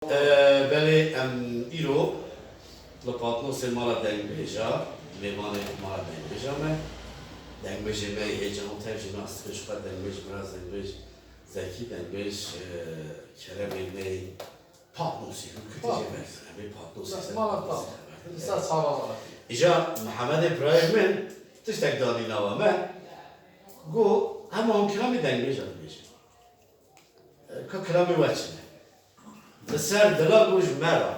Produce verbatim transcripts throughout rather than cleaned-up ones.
E, belê em îro li Patnosê mala dengbêja, mêvanê mala dengbêja me. Dengbêjê me yê hêja û tev jî nas dikin ji xwe dengbêj, biraz dengbêj Zekî, dengbêj, e, Keremê me yê Patnosî, hûn kutî jê Patnos. Em ê Patnosî ser Mala Patnosî Patnos. Ser. Li ser çava mala. Îja Mihemedê birayê min tiştek danî nava me. Got, hema hûn kilamê dengbêjan dibêjin. Ka kilamê we çi ne? Li ser dila got ji me re.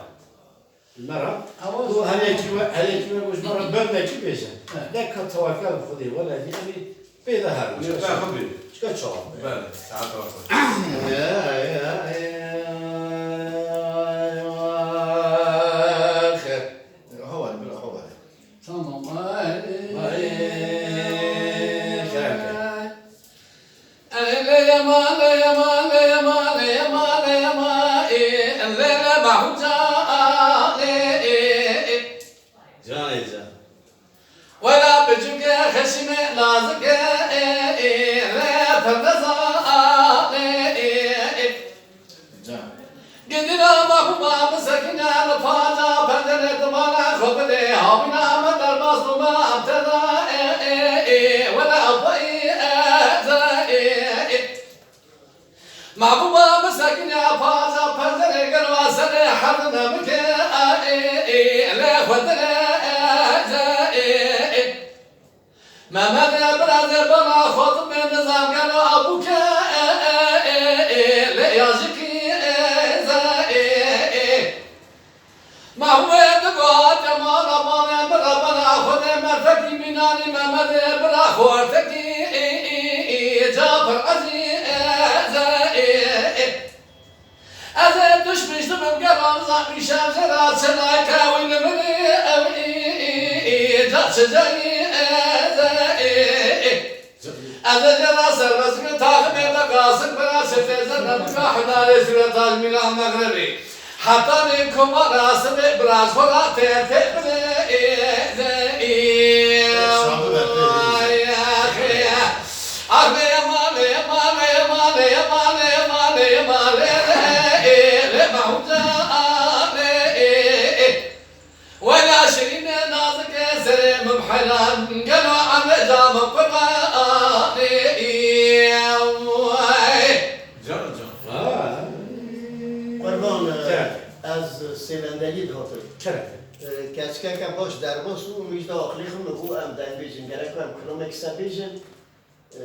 Ji me re. Ewa Got ji her yekî we, her yekî we got ji me re bendekî bêje. He. Ne ka tewakel bi Xwedê, wele dî em ê pê de herin. Ji ber xwe bê. Çika çawa be? Belê, saet xwe. Ya, ya, ya, ya, xêr. Hawar, bila hawar. Tamam, ay. Ay, kerem ke. Canê can. Wela biçûke xeşîme nazike, re perdeza. Can. Gidina mahbûba bisekine li paca pencerê dimana xwe bidê, havîna me derbas bû me em te da, e, e, e, wele apayî, e, ze, e, e. Mahbûba bisekine paca pencerê gelo serê herdine bike, e, e, e, lê xwe dire, e, ze, e, e. Mehmedê birazê bala Xotibê nizam gelo abûke, e, e, e, e, lê ya jikî, e, ze, e, e. Mahwê digo hate mala bavê min re bala Xwedê merfekî mînanî Mehmedê bira xortekî, e, e, e, ca pir ezî, e, ze, e, e. Ez ê tişt pişt bim, gelo nizam îşev jê re çi nayke wî li min î, ew î, î, î, î, ca çi cayî, ez ê, î, î. Ez ê jê re serbest bim, taximê de qasik bira, şifê zerre bika, hidarê zûre tajmîla mexrebî. Heta nê koma re sibê, biraz xwe re têr têr bide, î, ez ê, î. Şabi be, pê, pê. Ay, axê. Arê male, male, male, male, male, male, re, e, re, mahmûda, re, e, e. Wela şirîne nazike serê min heyran, gelo ame cam qurban, e, e, vay. Can, can. Ha. Qurban, e, Kerem. Ez sêvendegî dihatim. Kerem. E, keçikeke baş derbas bû, min ji de aqilî xwe min got, em deng bêjin, gerek em kilomek qise bêjin. Ee,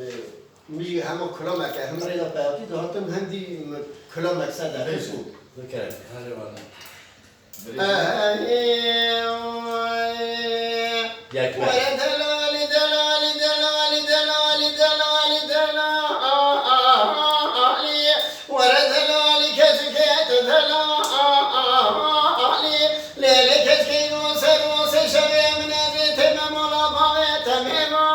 min jî hema kilameke, him rêya peyatî dihatim, hindî min kilamek ser derxist bû. Bikerem. Herê wana. Yek me. Were delalî, delalî, delalî, delalî, delalî, delalî. Were delalî, keçikê tu delalî. Lê, lê keçkê îro ser û sê şevê min ez ê tême mala bavê te mêva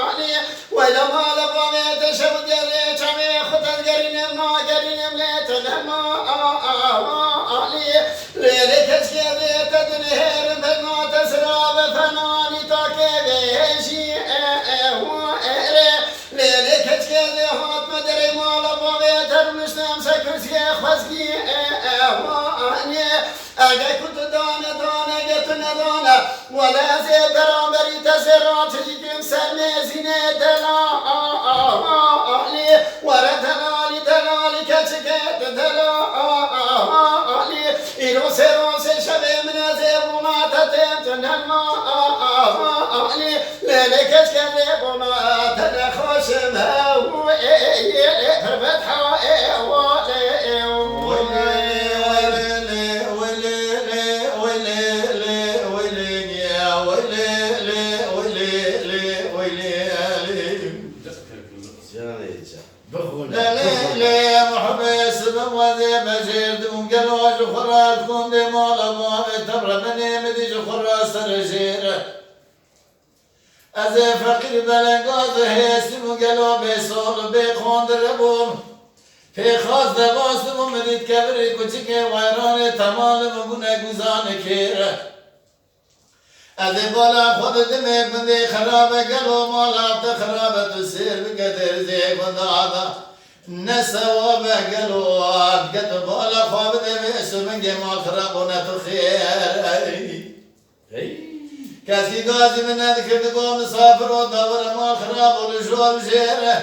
alî. Weyla mala bavê te şev û gerê çavê xwe te digerînim, nagerînim lê te nema alî. Lê, lê keçkê ez ê te dinihêrim, bêhna te sira be fenanî takê vê hêjî, e, e, hu, e, rê. Lê, lê keçkê ez ê hatme derê mala bavê te rûniştim ser kursiyê xwezkî, e, e, hu, anî. Ege ku tu dane, dane, ge tu nedane, wele ez ê beramberî te zêra tijî kim ser mêzînê delalî. Were delalî, delalî, keçikê tu delalî. Îro sê roj sê şevê min ez ê bona te têm tu nema alî. Lê, lê keçkê ez ê bona te nexweşim, hew, ê, ê, ê, ê, pir fetha, ê, wa, lê, ê, wa, lê, ê. Canê can. Bixwîne, Lê, lê, bixwîne. Lê, lê, muhibê sibim wezê mejêrdim û gelo ji xwe re kundê mala bavê te re binê min dî ji xwe re serejêre. Ez ê feqîr belengaz hêstim û gelo bê sol û bê xondire bûm. Pêxaz de bastim û min dît kevirî kuçikê weyranê temalim û bûne guzanê kêre. Ez ê bala xwe didimê gundê xirabe, gelo mala te xirabe, tu sêr bike derzê gunda da. Ne sewab e gelo, get bala xwe bide vê şivingê mal xirab û ne tu xêr. Hey. Keskî gazî min nedikir, digo misafir û dawire mal xirab û li jor jêr e.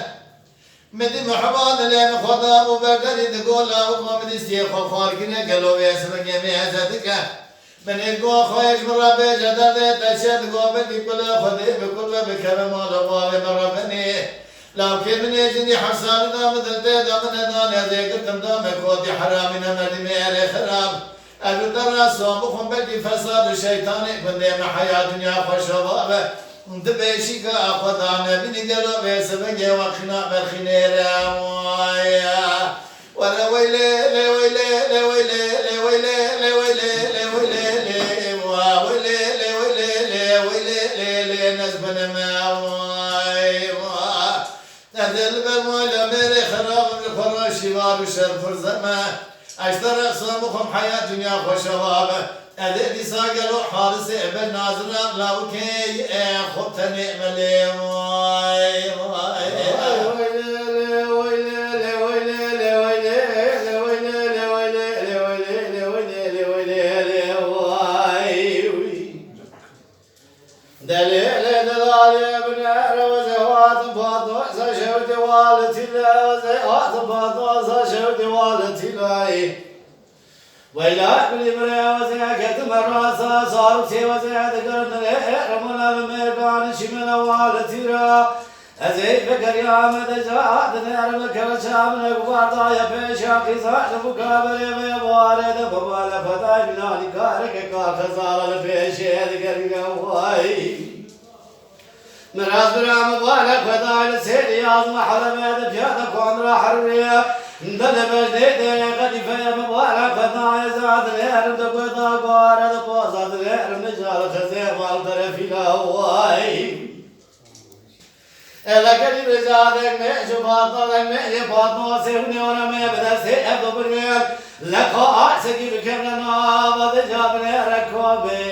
Min dî muhiba dilê min xwe dabû ber derî, digo lawika min dîstiyê xwe xwar kiriye, gelo vê şivingê min heze dike. Min ê digo xwe ji min re bêje derdê te çi ye, digo belkî kule Xwedê bi kul ve bikeve mala bavê min re binê. Lawkê min ê jin dî heft salî da min dil tê da min nedan, ez ê girtim da me kotî heramî ne merdî me erê xirab. Ez li te re son bixwim, belkî fesad û şeytanê gundê me heya dinya xweşova be. Di beşîka xwe da nebînî gelo vê sibingê we xîna berxînê re waye. Were weylê, lê weylê, lê weylê, lê weylê, lê weylê, lê weylê, lê wa, weylê, lê weylê, lê weylê, lê, lê, nezbine me, vay, vay. Ez ê li ber wayla mêrê xerabim, li xwe re şîvar û şer pir zeme. Ez te re son bixwim, heya dinya xweşeva be. Ez ê dîsa gelo harisê ebe nazira lawikê, e, xwe tenê me lê vay, vay. Delê lê delalê binere ve zevat patno sa şewte walitî le ve zevat patno sa şewte walitî le. Weyla bilî birê wezê ketime rasa, sarûsê wezê dikirin dilê, remûna bi mêrkan çîmene walitî ra. Ez ê vegeriyame de ca dinêrime kereça min e guvardaye pêşa qîza li bu kaberê me warê de bibale xwedayê binanî kareke kar xezala li pêşê digerîne way. Miraz bira min bale xwedayê li sêrî yazme heleme de piyade kondra herûrê de li bejdê de qedîfeye min bale xwedayê zadinêrim de guda guare de poza dinêrim de ca li xezê mal terefîla way. Ela gelî vêca deng me ji Fatma deng me yê Fatma sê hûnê ora me bi destê ev do birgir. Leqa arsekî bikevne nava de ca binêre komê.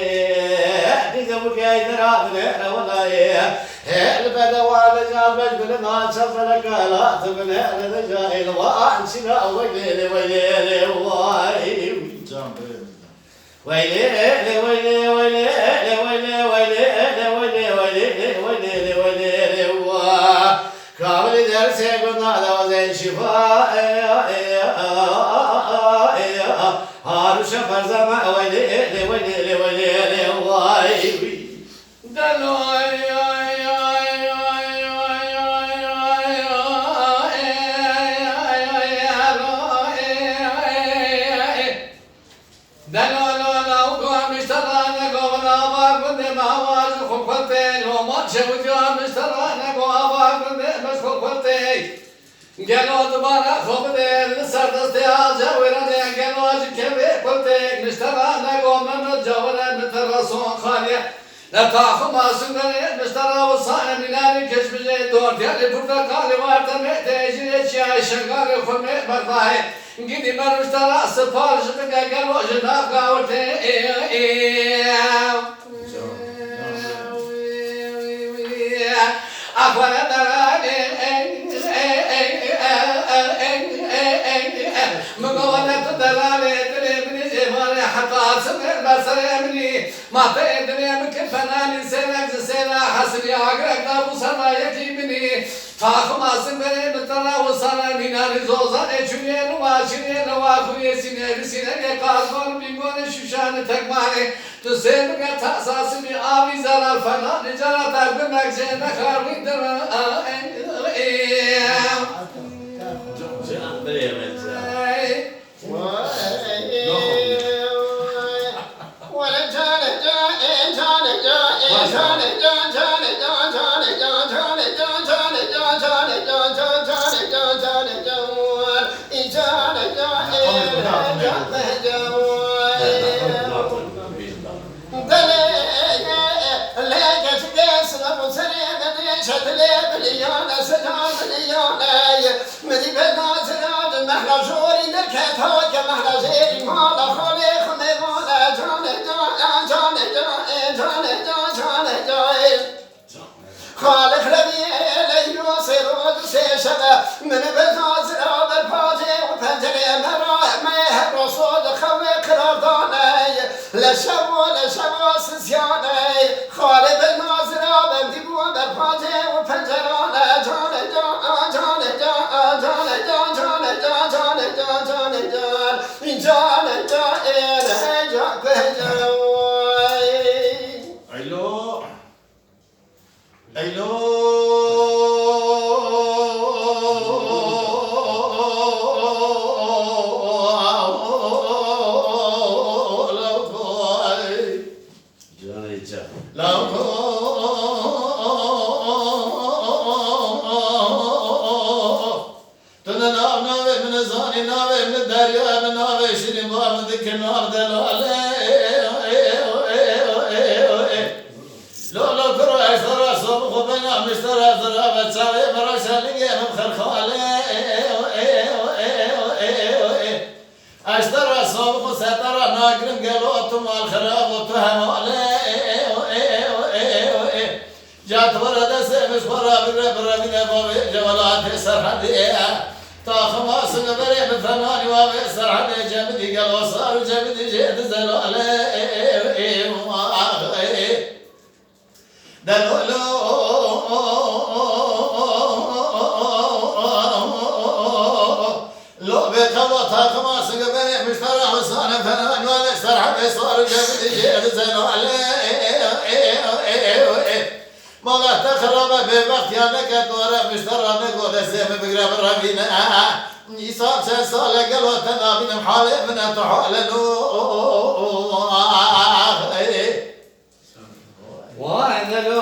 Qîze bû gey dera binêre welayê. Hê li bede wa de ca beş bile naça feleka ela tu binêre de ca êl wa ançîna weylê lê weylê lê way. Can be. Weylê, lê weylê, weylê, lê weylê, weylê, lê weylê, weylê, lê weylê, lê weylê, lê wa. Kawilî dersê gunda da zey şifa, e, e, e, e, e, e, e, haruşa ferzama, weylê, lê weylê, lê weylê, lê way. Delo, ay, ay, ay. Delo, lo, lo, go, miştera, ne, go, na, va, gundê, ma, va, ji xwe kultê, lo, ma, çewdiya, miştera, ne, go, va, gundê, me, ji xwe kultê. Gelo dubara xwe bidê, li ser destê, a, cewêra de, gelo, ji kevê kultê, miştera, ne, go, me, me, cewêra, mi, te, ra, son, xaliye. Letaxima sungerê miştera û sane mînarî keşmijê dortiyarê porteqalê warte me têjîrê çiyayê şengarê xurmê berdayê. Gidî me miştera sipar ji bike gelo ji nav gawirtê. Axwere delalê. Min govane tu delalê dilê min ê êvanê heta çi ber serê min î. Ma te ê dinê min kir fenanî sênek ji sêna hesilî agirek da bû serra yekî min î. Taxima sinberê min te ra wisana mînanî zozanê çûnê li wa çînê li wa xuriyê sînê li sînegê qazon bîngorê şûşanê tekmanê. Tu sê bike tasa sibî avî zerar fenanî cara te bimek jê nexar wî dira. Belê, lê keçikê silav û serê me dê şetilê biliyane, sila biliyane. Min dî bê nazira di mehla jorî derket hake mehla jêrî mala xalê xwe mêvane, canê can, canê can, canê can, canê can. Xalê xlebî leylo sê roj sê şeve min bi nazira Dilê me ra me her roso di xewê qirardanê. Leşevo, leşevo sisyanê. Xalê bi nazira bendî bû ber pacê û penceranê. Canê can, canê can, canê can, canê can, canê can, canê can. Canê can, ê, can, can, can. Alo. Eylo! Canê can. Tu ne nav navê min zanî, navê min derya, min navê şirîn ba min dike nav delale. Lo lo kuro eştera sob xwe bena miştera zira ve çavê min reşelingê min xerxale. Eştera sob xwe setera nagirin gelo tu mal xirab û tu hemale. Ca tu were destê min ji xwe re bigre, birevîne bavê ji welatê Serhedê. Taxima singberê bi fenanî wavê Serhedê cemidî gelo sar û cemidî jê di zelale. Delolo. Lo bê qewla taxima singberê miştera Husane fenanî wavê Serhedê sar û cemidî jê di zelale. Mala te xirabe bêbext ya neke dore miştera nego destê min bigre birevîne. Îsal çend sal e gelo te nabînim halê min e tu hale no. Vay delo.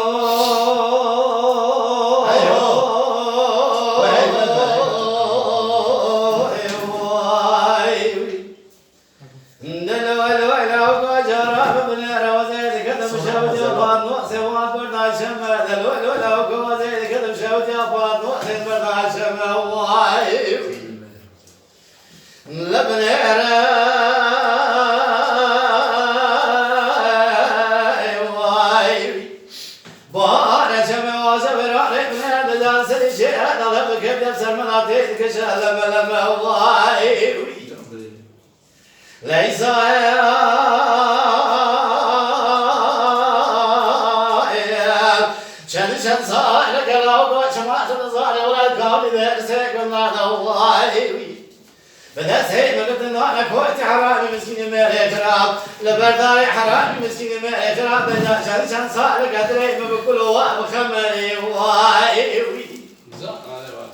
Hey ho. Hey ho. Vay. Delo, delo, delo, ko cara bibine, rawazê diketim şew diya Fatma, sewa berda şeme. Delo, delo, delo, ko wazê diketim şew diya Fatma, sen berda şeme. Vay. Li binêre, vay. Bahare çeme waze verare bine, de dan seri şe, dale bike de sermena te dike şe, leme, leme, vay. Leysa, çend çend sare gelaw go çema tu zare wala kavli derse gönlana vay. Bi destê me girtin dane kotî heramî miskînê me rê kira. Li ber darê heramî miskînê me rê kira. Bêja çend çend sare getirê me bi kul û wa bi xemerê vay. Can, ale vay.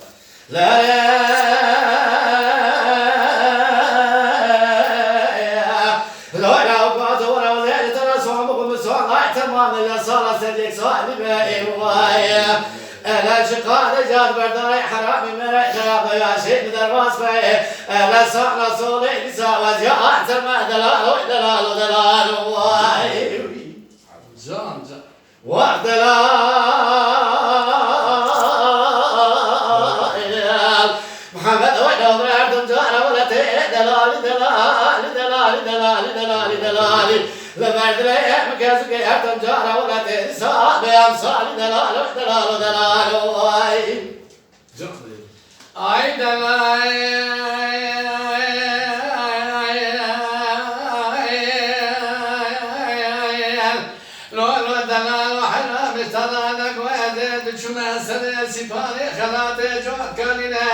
Can, can. Wah delal. Muhammed oy dawre her tim cara wele te delali, delali, delali, delali, delali, delali. Li ber dilê em kezu ke her tim cara wele te sa be em sali delal, oy delal, delal, oy. Ay delal. Lo, lo, delal, o heram, talana, go, ez ê diçûme serê sîpanê xelatê cotkanîne.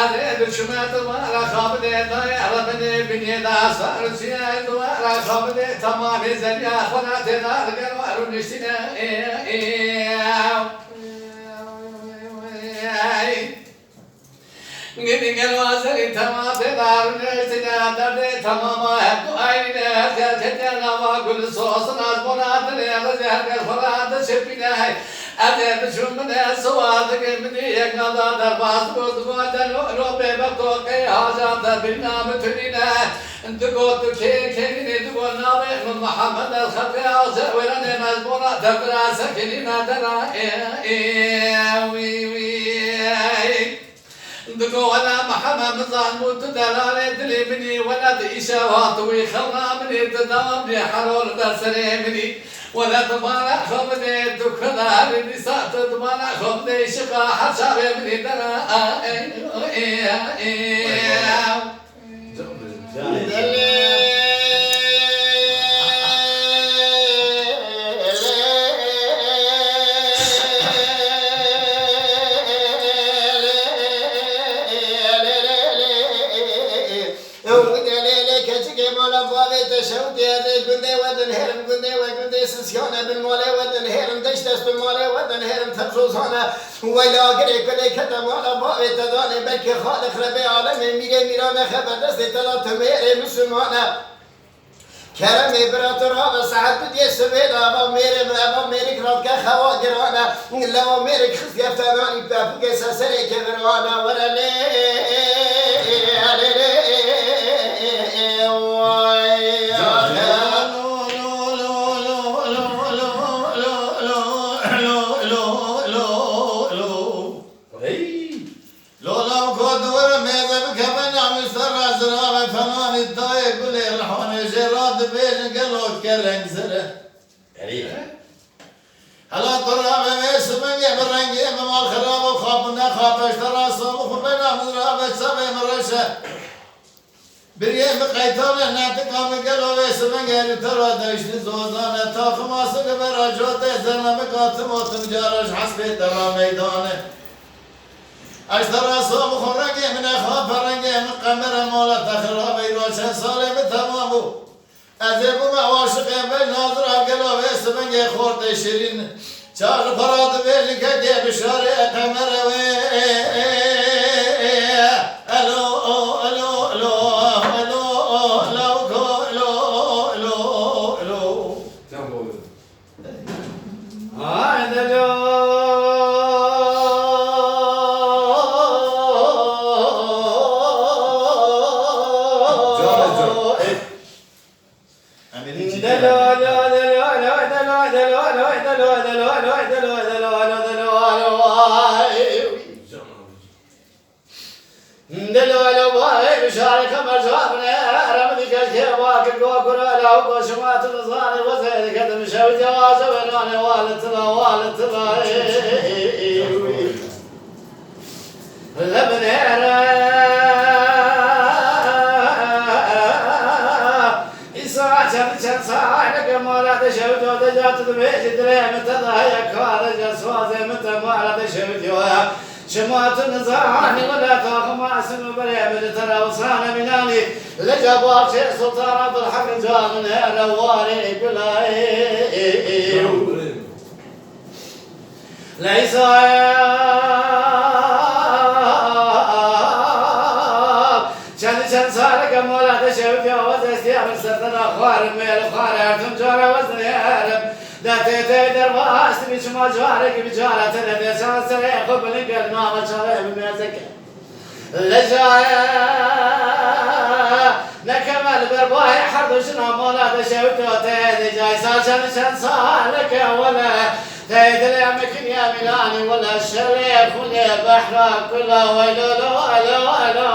Ez ê diçûme duvara xabidê dayê, Rebinê binê da sarûsiye, duvara xabidê tamamê zeriya xelatê da, digel wa rûniştîne. Gidî gel wazerî tema tê darûnê tîne derdê temama hevdu eynîne her ker tête nava gul sosin az bona dilê ez ê her ker xwe ra diçipîne. Ez ê diçûm min ê siwa digê min dî yek nada derbas digo digo delo lo bêbexto qey hacan te bîna bitunîne. Digo tu kê kênînê digo navê min Mihemed ez xelqê aze wêranê mezbona te vira sekinîne dera ê ê wî wî. Digo wela Mihemed min zanibû tu delalê dilê min î, wela tu îşev hatibûyî xewna min î, tu dewam lê hero li ber serê min î. Wela tu bala xwe bidê, tu kuda herî dîsa tu bala xwe bidê, şiqa her çavê min î dera. Ey, ey, ey, ey. Delê. Ew delê lê keçikê mala bavê te şewtê, ez ê gundê we dinihêrim, gundê we gundê sisyan e, bin malê we dinihêrim, deşt dest bin malê we dinihêrim, tev zozan e. Weyla agirê kulê kete mala bavê te danê, belkî Xaliq Rebê alemê mîrê mîrane xeber destê te da, tu mêrê misilman e. Keremê bira tu rabe saet du diyê sibê de, eva mêrê min, eva mêrik radke xewa girane. Lewa mêrik xist geftenanî pepûkê ser serê kevirane. Were lê, lê, lê, way. Hey! Lola û ku diwire mêze bikeve namî ser re, zirave fenanî dayê gulê rihanê, jê radibêjin gelo kereng zire. Erî. Hela tu rabe vê simingê bi rengê min mal xirab û xap û nexap e, ji te re som û xwe bena min rabe çavê min reş e. Biriyê min qeytan e, netika min gelo vê simingê li te re deştî zozan e, taxima sik bera cotê, zernemika tim û tim cara ji hespê te re meydan e. Ez te re som xwe rengê min e, xape rengê min qemer e, mala te xirab e, îro çend salê min temam bû. Ez ê bûme aşiqê vê nazira gelo vê simingê xortê şirîn. Çar xwe radibêjin kekê bi şarê qemere wê. Elo, elo, elo, elo, elo, elo, elo, elo. Haydi lo. Can, can. Em ê dî cidî ne. Delo lo vay bişarê kemer cavne, erem dikez ke vakit go kura la u go şima tu nizane weze dikedim şev cevaze ve nane wale tila, wale tila. Lebnere İsa çend çend sahne ke mala de şev diyor de ya tu de veci dire mi te da ya kare ya suaze mi te mala de şev diyor ya. Şima tu nizani wela taxima sinu berê mi li te ra wisane mînanî. Li cevap çê Sultan Abdulhak canine re warê gulay. Leysa çend çend sareke mola de şewit ya wez estiya min sertena xwarim mêl xwar her tim cara wez nêrim. De tê tê derbas bi çima carek bi cara te de de çan serê xwe bilin gel nava çavê min mêzeke. Lejaye nekeme li ber bahê her du jina mala de şewit ya te de cay sa çend çend sareke wele. Tey dilê me kiriye mîlanî wele şerê xulê behra kula weylo lo elo elo.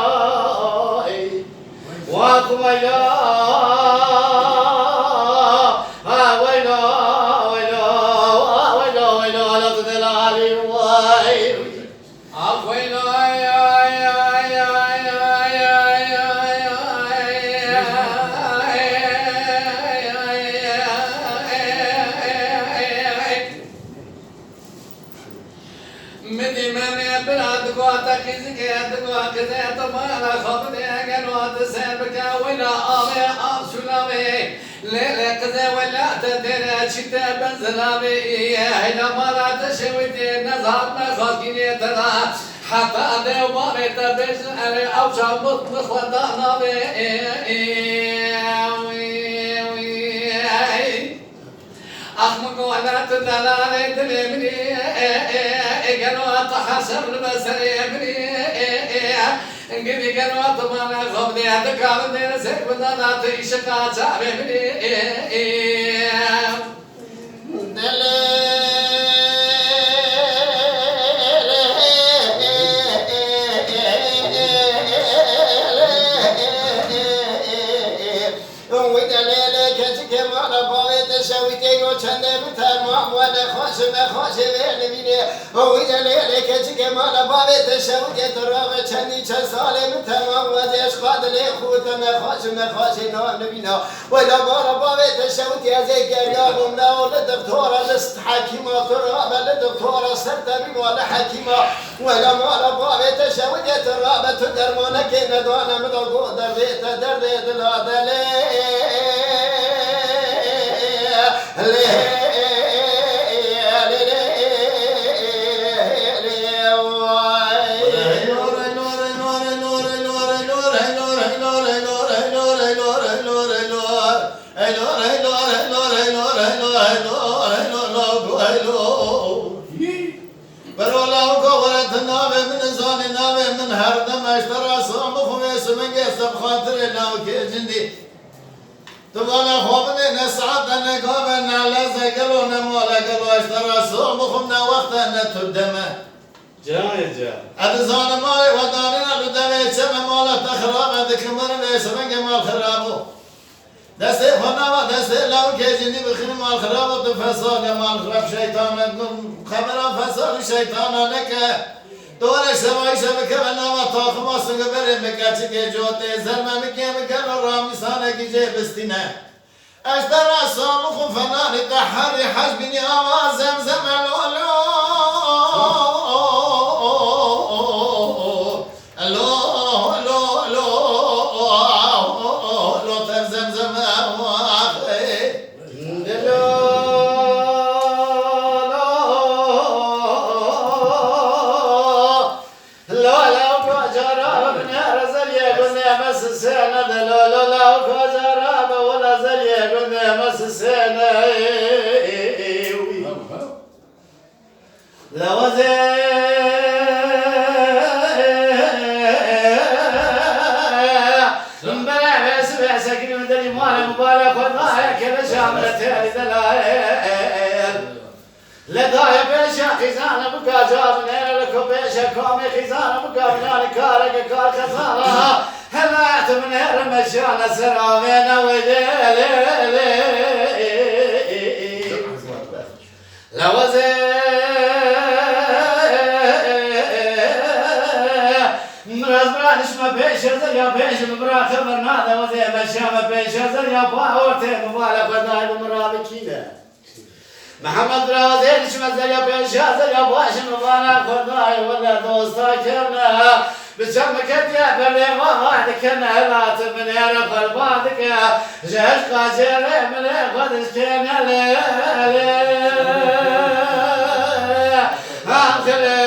Wa ku weylo. Ha weylo weylo. Wa weylo weylo lo tu delalî wey. Ah weylo ay ay ay. Min dî me bira digo te qîzikê digo qizê tu mala xwe bidê gelo tu ser bike weyla avê av şûlavê. Lê lê qizê weyla te dêre çî te ben zilavê. Heyla mala te şewitê nezan me xwazgînê te da. Heta dê û bavê te bêjin erê ew çavut bi xwe da navê. Ax min ku wele tu delalê dilê min î, ê, ê, ê, gelo tu heşer li be serê min î, ê, ê, ê, gidî gelo tu mane xwe bidê, tu karin dêre sêr bidana tu îşiqa çavê min î, ê, ê. Delê. Wî de lê lê keçikê mala bavê te şewitê yo çendê min temam we nexweş nexweşê vê nivînê. Wî de lê lê keçikê mala bavê te şewitê tu rabe çendî çend salê min temam we zê eşqa dilê xû te nexweş nexweşê nan nivîna. Wela mala bavê te şewitê ez ê geriya bûm ne o li doktora li st hekîma tu rabe li doktora ser tebîba li hekîma. Wela mala bavê te şewitê tu rabe tu dermanekê nedane min da got derdê te derdê dila delê. Lê, lê, lê, lê, lê, lê, Bero lawika were tu navê min zanî, navê min her dem eştera Samix û vê simingê se bi xatirê lawikê cindî. Tu vana xwe bidê ne saete ne gave ne leze gelo ne male gelo eştera Samix û ne wexte ne tu deme. Cayê ca. Ez dizanim malê we danîne li devê çeme mala te xirab e, dikim mirin vê simingê mal xirab o. Destê xwe nava destê lawikê cindî bixînim mal xirab û tu fesade mal xirab şeytane xebera fesad û şeytana neke. Tu were şevayîşe bikeve nava taxima singiberê min keçikê cotê zermemikê min gelo ramîsanekî jê bistîne. Ez te re samix û fenanî te herî hez bînî awa zemzeme lo lo. Lo, lo, lo, lo, ter zemzeme, waxê. Lo, lo, lo, lo, kocara bine rezeliye gune mesisene de, lo, lo, lo, kocara be wala zeliye gune mesisene. Lewazê min bere vêsi vêse kirin derî male mubare xwe naye keleşa min têrî delayê. Le dayê pêşe xîzane bika ca min êre le ko pêşe kamê xîzane bika min anî kareke kar xezana. Helat min êre meşane ser avêne wê lê lê lê. Lewazê min ez bira dişme pêşe zerya pêşe min bira xeber nade wazê meşame pêşe zerya pa ortê min vale xwe dayê min rabikîne. Mihemed bira wazê dişme zerya pêşe zerya paşe min vale xwe dayê wele dosta kevne. Bi çemike diye belê wa dikene helate min êre xwe li ba dike. Ji eşqa jêrê min ê xwe dişkêne lê lê. Axirê